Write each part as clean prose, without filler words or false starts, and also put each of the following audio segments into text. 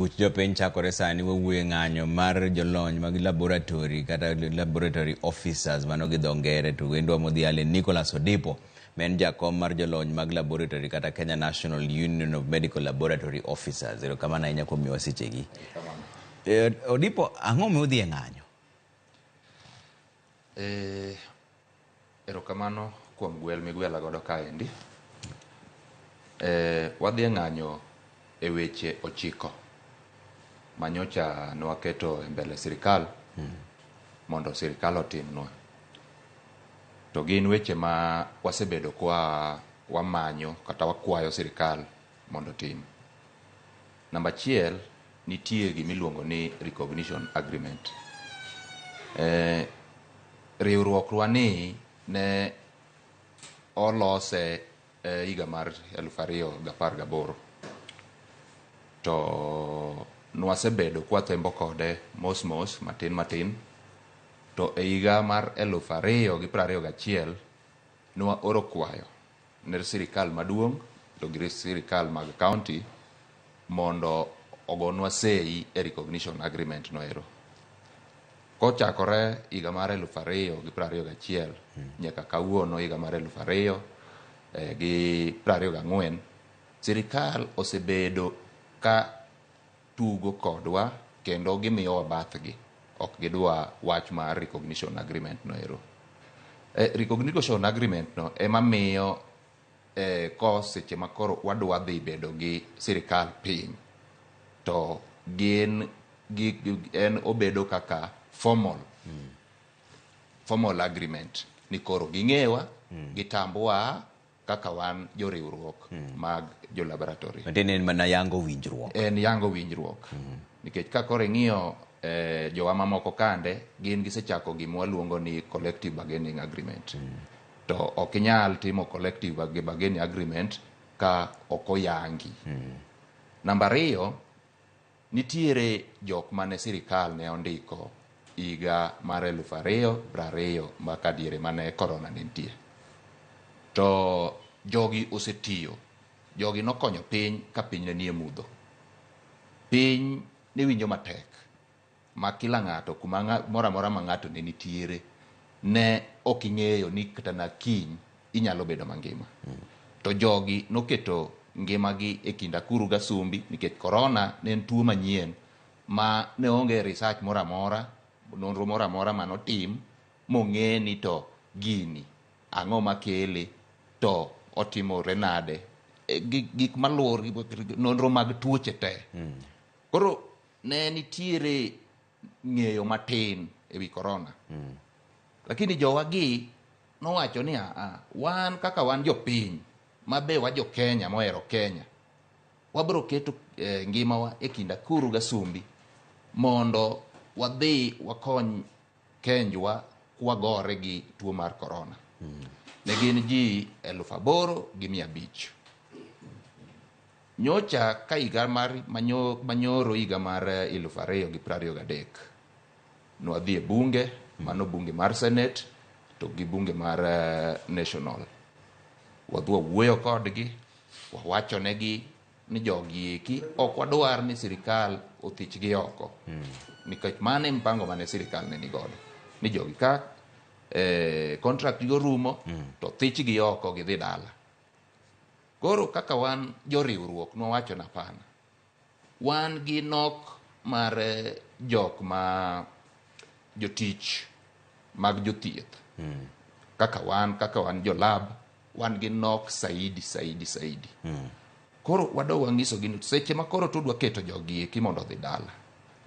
Buch jopiny chakore sani wawuoye ng'anyo mar jolony mag laboratory kata laboratory officers mano gi dho ngere to wendwa modhial en Nicholas Odipo ma en jakom mar jolony mag laboratory kata Kenya National Union of Medical Laboratory Officers. Erokamano ahinya kuom miyowa sechegi. Odipo, ang'o miyo udhi e ng'anyo? Erokamano kuom gwel migwela godo kaendi. Wadhi e ng'anyo e weche ochiko manyocha nwaketo e mbele sirikal mondo sirikal otimnwa. To gin weche ma wasebedo kwa wamanyo kata wakwayo sirikal mondo otim. Namba achiel, nitie gima iluongo ni recognition agreement. Riwruokwa ni ne olose e higa mar 2018 to nwasebedo kwathembo kode mos mos matin matin to e higa mar 2021 nwaoro kwayo ne sirikal maduong' to gi sirikal mag county mondo ogonwa sei e recognition agreement no ero. Kochakore higa mar 2021 nyaka kawuono higa mar 2024, sirikal osebedo ka tugo kodwa kendo gimiyowa bathgi. Ok gidwa wach mar recognition agreement no ero. Recognition agreement no ema miyo ko seche ma koro wadwa dhi bedo gi sirikal piny to gin en obedo kaka formal agreement ni koro ging'ewa, gitambwa kaka wan joriwruok mag jo laboratory. Matiende en mana yango winjruok. En yango winjruok. Nikech ka koro ing'iyo jowa mamoko kande, gin gisechako gima waluongo ni collective bargaining agreement. To ok inyal timo collective bargaining agreement ka ok oyangi. Namba ariyo, nitiere jok mane sirikal ne ondiko higa mar 2020 maka diere mane corona ne nitie. To jogi osetiyo. Jogi nokonyo piny ka piny ne nie mudho. Piny ne winjo matek ma kila ng'ato kuma moro amora ma ng'ato ne nitiere ne ok ing'eyo ni kata na kiny inyalo bedo mangima. To jogi noketo ngimagi e kind akuru gasumbi nikech corona ne en tuo manyien ma ne onge research moro amora, nonro moro amora manotim mong'e ni to gini ang'o makele to otimore nade, gik maluor nonro mag tuoche te. Koro ne nitiere ng'eyo matin ewi corona. Lakini jowagi nowacho ni wan kaka wan jopiny mabe wa jo Kenya mohero Kenya, wabro keto ngimawa e kind akuru gasumbi mondo wadhi wakony Kenjwa kwagore gi tuo mar corona. Ne gin ji 8,500. Nyocha ka higa mar manyoro higa mar 2023 nwadhi e bunge, mano bunge mar Senate to gi bunge mar National. Wadhi wawuoyo kodgi, wawachonegi ni jogi eki ok wadwar ni sirikal othichgi oko. Nikech mano e mpango mane sirikal ne nigodo. Ni jogi ka contract gi orumo to thichgi oko gidhi dala. Koro kaka wan joriwruok nwawacho ni hapana. Wan gi nok mar jok ma jotich mag jothieth. Kaka wan jo lab, wan gi nok saidi, saidi, saidi. Koro wadog wang'isogi ni seche ma koro tudwa keto jogi eki mondo odhi dala,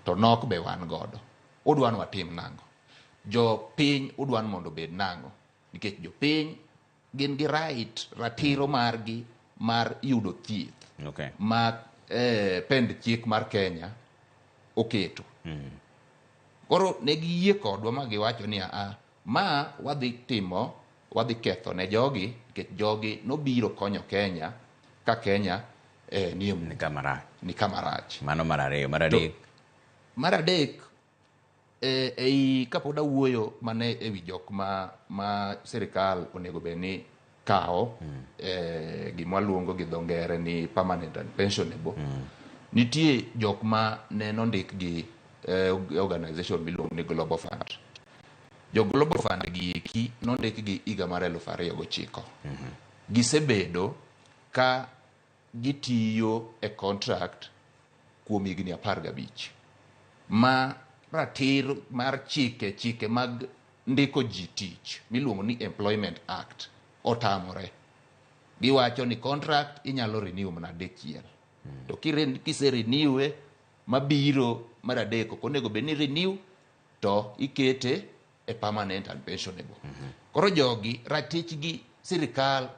to nok be wan godo. Udwa ni watim nang'o? Jopiny udwa ni mondo obed nang'o? Nikech jopiny gin gi right, ratiro margi mar yudo thieth. Ma pend chik mar Kenya oketo. Koro ne giyie kodwa ma giwacho ni ma wadhi timo, wadhi ketho ne jogi, nikech jogi nobiro konyo Kenya ka Kenya nie mudho. Ni kama rach. Ni kama rach. Mano mar ariyo. Mar adek. Mar adek, ei kapod awuoyo mane ewi jok ma sirikal onego bed ni kawo, gima waluongo gi dho ngere ni permanent and pensionable. Nitie jok ma ne nondik gi organization miluongo ni Global Fund. Jo Global Fund gi eki nondik gi higa mar 2009. Gisebedo ka gitiyo e contract kuom higni 15 ma ratir mar chike mag ndiko ji tich miluongo ni Employment Act otamore. Giwacho ni contract inyalo renew mana dichiel. To kise renew mabiro mar adek ok onego bed ni renew to ikete e permanent and pensionable. Koro jogi ratichgi sirikal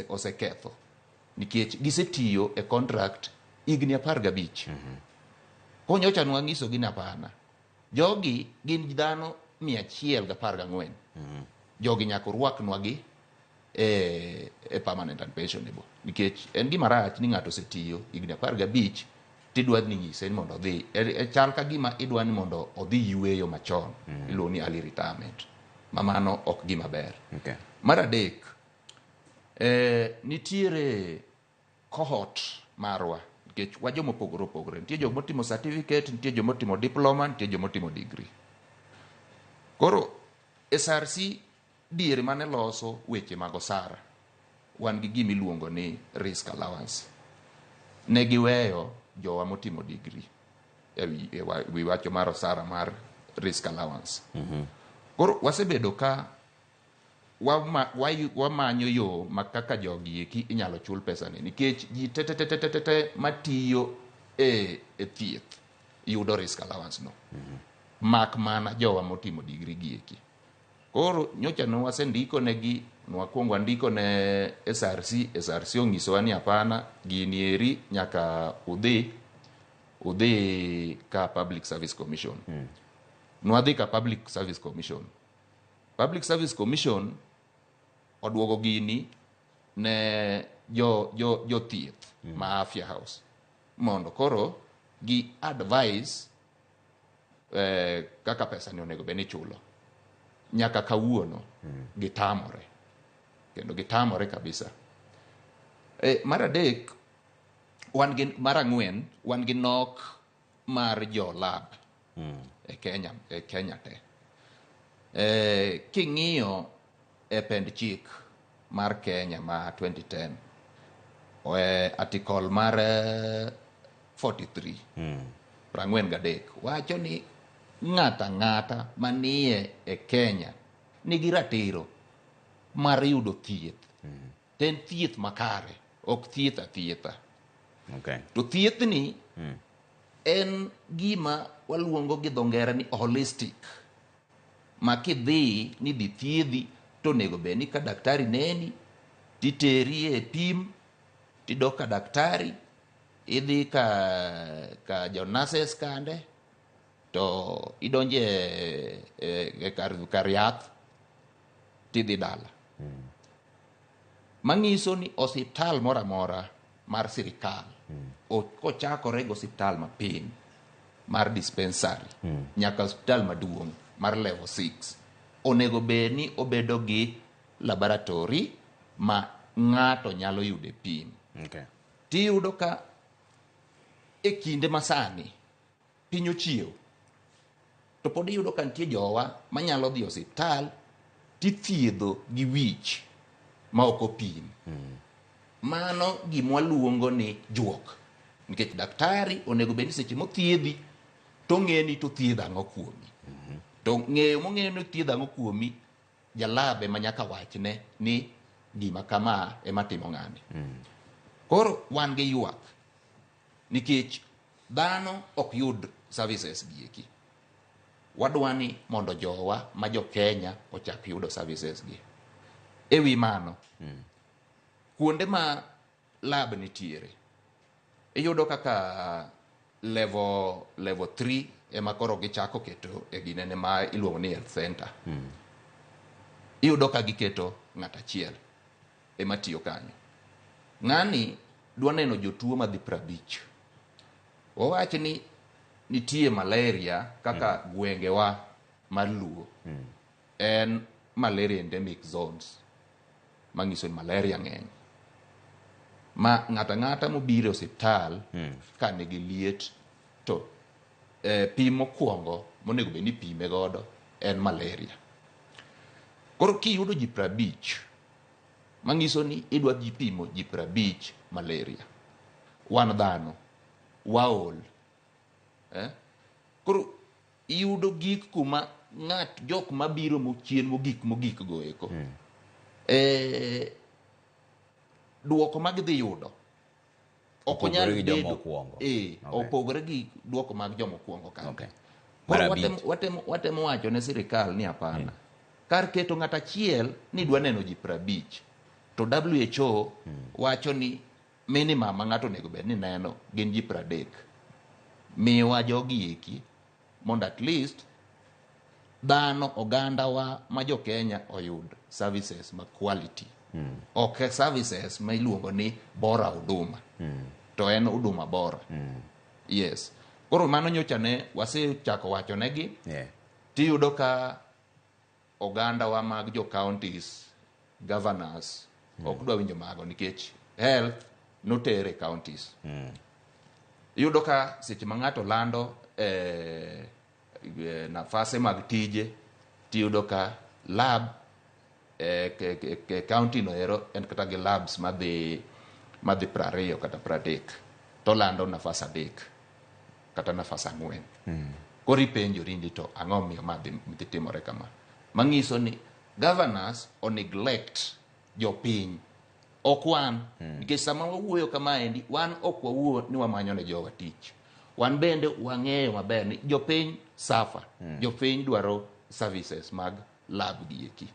oseketho nikech gisetiyo e contract higni 15. Koro nyocha nwanyisogi ni hapana. Jogi gin dhano 114. Jogi nyaka orwaknwagi e permanent and pensionable. Nikech en gima rach ni ng'ato osetiyo higni 15 tidwa ni nyise ni mondo odhi. E chal ka gima idwa ni mondo odhi yueyo machon. Iluongo ni early retirement. Ma mano ok gima ber. Mar adek, nitiere cohort marwa nikech wa joma opogore opogore. Nitie joma otimo certificate, nitie joma otimo diploma, nitie joma otimo degree. Koro SRC diere mane loso weche mag osara, wan gi gima iluongo ni risk allowance. Ne giweyo jowa motimo degree e wi wacho mar osara mar risk allowance. Koro wasebedo ka wamanyo yo ma kaka jogi eki inyalo chul pesa ni nikech ji te te te te te te matiyo e thieth yudo risk allowance no. Mak mana jowa motimo degree gi eki. Koro nyocha ne wasendiko negi, nwakwongo wandiko ne SRC, SRC onyisowa ni hapana, gini eri nyaka udhi ka Public Service Commission. Nwadhi ka Public Service Commission. Public Service Commission oduogo gini ne jo thieth ma Afya House mondo koro gi advice kaka pesa ni onego bed ni ichulo. Nyaka kawuono gitamore. Kendo gitamore kabisa. Mar adek, wan gi mar ang'wen, wan gi nok mar jo lab e Kenya te. King'iyo e pend chik mar Kenya ma 2010, article mar 43, 43, wacho ni ng'ata ng'ata manie e Kenya nigi ratiro mar yudo thieth. To en thieth makare, ok thieth athietha. To thieth ni en gima waluongo gi dho ngere ni holistic. Ma kidhi ni dhi thiedhi to onego bed ni ka daktari neni titeri e pim tidok ka daktari idhi ka jo nurses kande to idonje e kar yath tidhi dala. Manyiso ni osiptal moro amora mar sirikal kochakore gi osiptal mapiny mar dispensary nyaka osiptal maduong' mar level 6 onego bed ni obedo gi laboratory ma ng'ato nyalo yude pim. Tiyudo ka e kinde masani piny ochiew to pod iyudo ka nitie jowa manyalo dhi osiptal tithiedho gi wich ma ok opim. Mano gima waluongo ni juok. Nikech daktari onego bed ni seche mothiedhi to ong'e ni to thiedho ang'o kuomi. To ng'eyo mong'eyo ni thiedho ang'o kuomi, jalab ema nyaka wachne ni gima kama ema timo ng'ani. Koro wan gi ywak nikech dhano ok yud services gi eki. Wadwa ni mondo jowa ma jo Kenya ochak yudo services gi. E wi mano, kuonde ma lab nitiere, iyudo kaka level 3 ema koro gichako keto e ginene ma iluongo ni health center. Iyudo ka giketo ng'at achiel ema tiyo kanyo. Ng'ani dwa neno jotuo madhi 50. Wawach ni nitie malaria kaka gwengewa mar Luo. En malaria endemic zones manyiso ni malaria ng'eny. Ma ng'ato ang'ata mobiro e osiptal ka nigi liet to pim mokwongo monego bed ni ipime godo en malaria. Koro kiyudo ji 50, manyiso ni idwa ji pimo ji 50 malaria. Wan dhano, waol. Koro iyudo gik kuma ng'at jok mabiro mochien mogik mogik go eko. Duoko ma gidhi yudo ok onyal Opogore gi joma bedo okwongo. Opogore gi duoko mag joma okwongo kanyo. Mar Koro abich. watemo wacho ne sirikal ni hapana. Kar keto ng'at achiel ni dwa neno ji 50, to WHO wacho ni minimum ma ng'ato onego bed ni neno gin ji 30. Miwa jogi eki mondo at least dhano oganda wa ma jo Kenya oyud services ma quality. Ok services ma iluongo ni bora huduma. To en huduma bora. Yes. Koro mano nyocha ne wasechako wacho negi. Tiyudo ka oganda wa mag jo counties, governors, ok dwa winjo mago nikech health notere counties. Iyudo ka seche ma ng'ato lando nafase mag tije, tiyudo ka lab county no ero en kata gi labs madhi 20 kata 30, to lando nafas 3 kata nafas 4. Koro ipenjori ni to ang'o miyo ma dhi timore kama? Manyiso ni governors o neglect jopiny. Ok wan, nikech sama wawuoyo kamaendi, wan ok wawuo ni wamanyo ne jowa tich. Wan bende wang'eyo maber ni jopiny suffer. Jopiny dwaro services mag lab gi eki.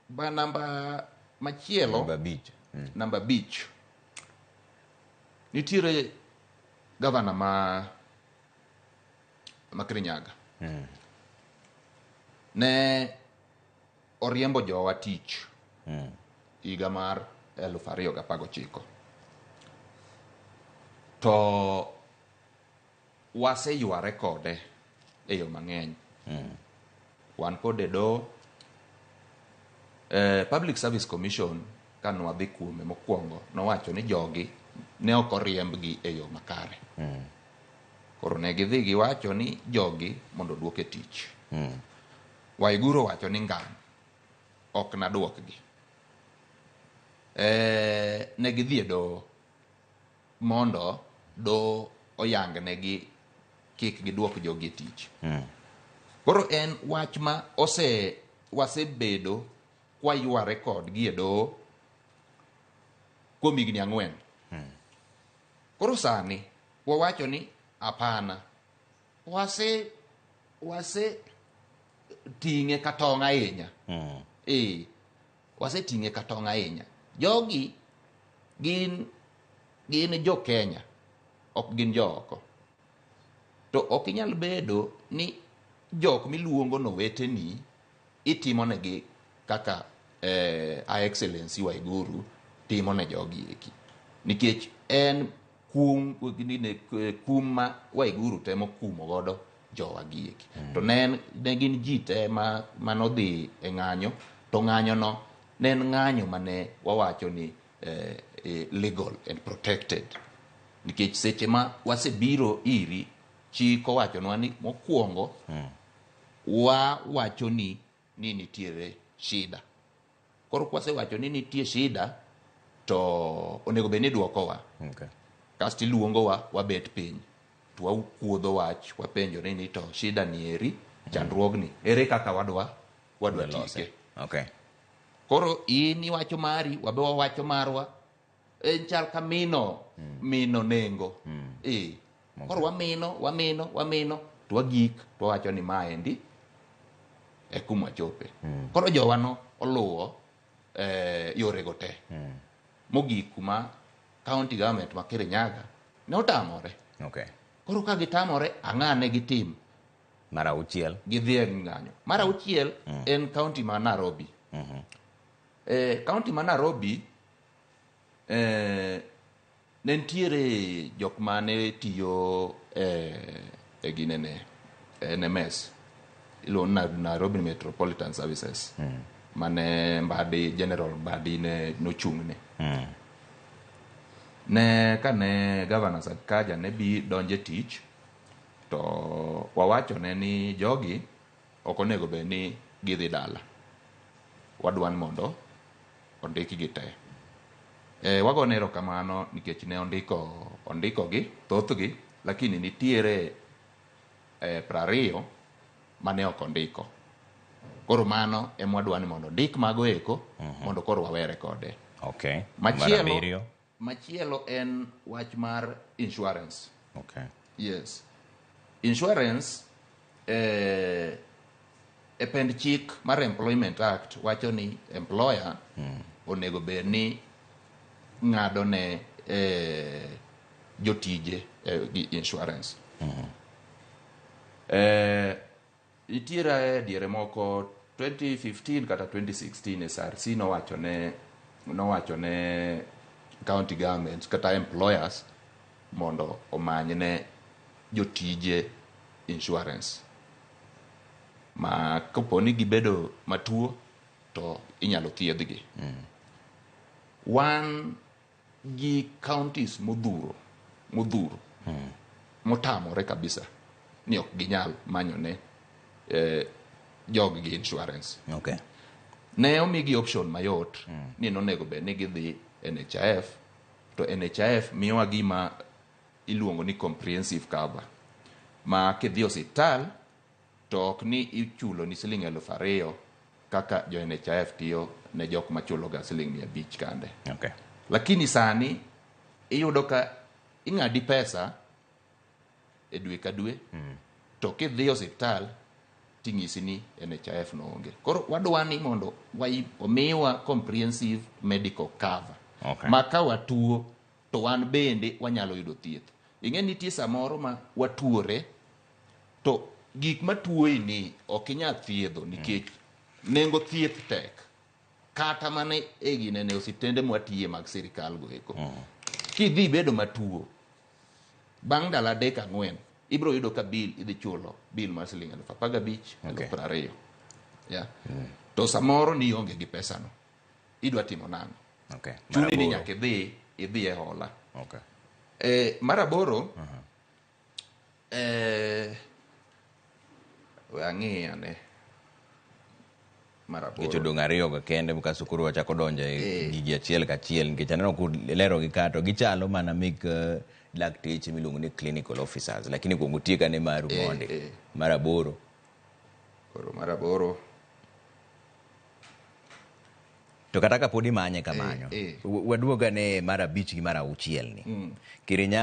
Ba namba machielo, Namba 5. Namba 5. Nitiere gavana ma Kirinyaga. Ne oriembo jowa tich higa mar 2019. To waseyware kode e yo mang'eny. Wan kode do Public Service Commission ka nwadhi kuome mokwongo nowacho ni jogi ne ok oriembgi e yo makare. Koro ne gidhi giwacho ni jogi mondo oduok e tich. Waiguru owacho ni ngang' ok naduokgi. Ne gidhi e doho mondo doho oyangnegi kik giduok jogi e tich. Koro en wach ma wasebedo kwayware kodgi e doho kuom higni 4. Koro sani wawacho ni hapana, wase ting'e ka tong' ahinya. Wase ting'e ka tong' ahinya. Jogi gin jo Kenya, ok gin jo oko. To ok inyal bedo ni jok miluongo no weteni itimonegi kaka Her Excellency Waiguru timo ne jogi eki. Nikech en kum ma Waiguru temo kumo godo jowa gi eki. To ne gin ji te manodhi e ng'anyo, to ng'anyo no ne en ng'anyo mane wawacho ni legal and protected. Nikech seche ma wasebiro iri, chik owachonwa ni mokwongo wawacho ni nitiere shida. Koro kwasewacho ni nitie shida, to onego bed ni idwokowa. Kasto iluongowa, wabet piny. To wakuodho wach, wapenjore ni to shida ni eri, chandruogni, ere kaka wadwa Lose. tieke. Koro in iwacho mari, wabe wawacho marwa. En chal ka mino nengo. Koro wamino, wamino, wamino, to wagik, to wawacho ni maendi e kuma wachope. Koro jowano oluwo yorego te. Mogik kuma county government ma Kirinyaga ne otamore. Koro ka gitamore, ang'a ne gitim? Mar auchiel. Gidhi e ng'anyo. Mar auchiel en county ma Nairobi. County ma Nairobi, ne nitiere jok mane tiyo e ginene, NMS, iluongo ni Nairobi Metropolitan Services. Mane Mbadi, General Mbadi ne nochung'ne. Ne kane Governor Sakaja ne bi donje tich, to wawachone ni jogi ok onego bed ni gidhi dala. Wadwa ni mondo ondikgi te. Wagone erokamano nikech ne ondikogi thothgi, lakini nitiere 20 mane ok ondiko. Koro mano ema wadwa ni mondo ondik mago eko mondo koro wawere kode. Mar Machielo, abiriyo. machielo en wach mar insurance. Yes. Insurance e pend chik mar Employment Act wacho ni employer onego bed ni ng'ado ne jotije gi insurance. Nitiere diere moko 2015 kata 2016 SRC nowacho ne county governments kata employers mondo omany ne jotije insurance ma kapo ni gibedo matuo to inyalo thiedhgi. Wan gi counties modhuro motamore kabisa ni ok ginyal manyo ne jog gi insurance. Ne omigi option mayot ni nonego bed ni gidhi NHIF, to NHIF miyowa gima iluongo ni comprehensive cover ma kidhi osiptal to ok ni ichulo ni siling 2000 kaka jo NHIF tiyo ne jok machulo ga siling 500 kande. Lakini sani iyudo ka ing'adi pesa e dwe ka dwe to kidhi osiptal ting'isi ni NHIF no onge. Koro wadwa ni mondo omiwa comprehensive medical cover ma ka watuo to wan bende wanyalo yudo thieth. Ing'e nitie samoro ma watuore to gik matuoyi ni ok inyal thiedho nikech nengo thieth tek. Kata mana e ginene osiptende mwatiye mag sirikal go eko. Kidhi bedo matuo, bang' ndalo 3 4 ibiro yudo ka bill idhi chulo bill mar siling 15,000, 20,000. Yeah. To samoro ni ionge gi pesano. Idwa timo nang'o? Chuni ni Mar aboro. nyaka idhi e hola. Mar aboro, we ang'i ane. Mar Nikech aboro. odong' ariyo go kende kasto koro wachako donjo e gigi achiel kachiel nikech aneno kulerogi ka to gichalo mana mek lakteche miluongo ni clinical officers, lakini kuong utiek ane maru mondi. Mar aboro. Koro mar aboro. To kata kapod imanye kamanyo, waduog ane mar abich gi mar auchiel ni. Kirinyaga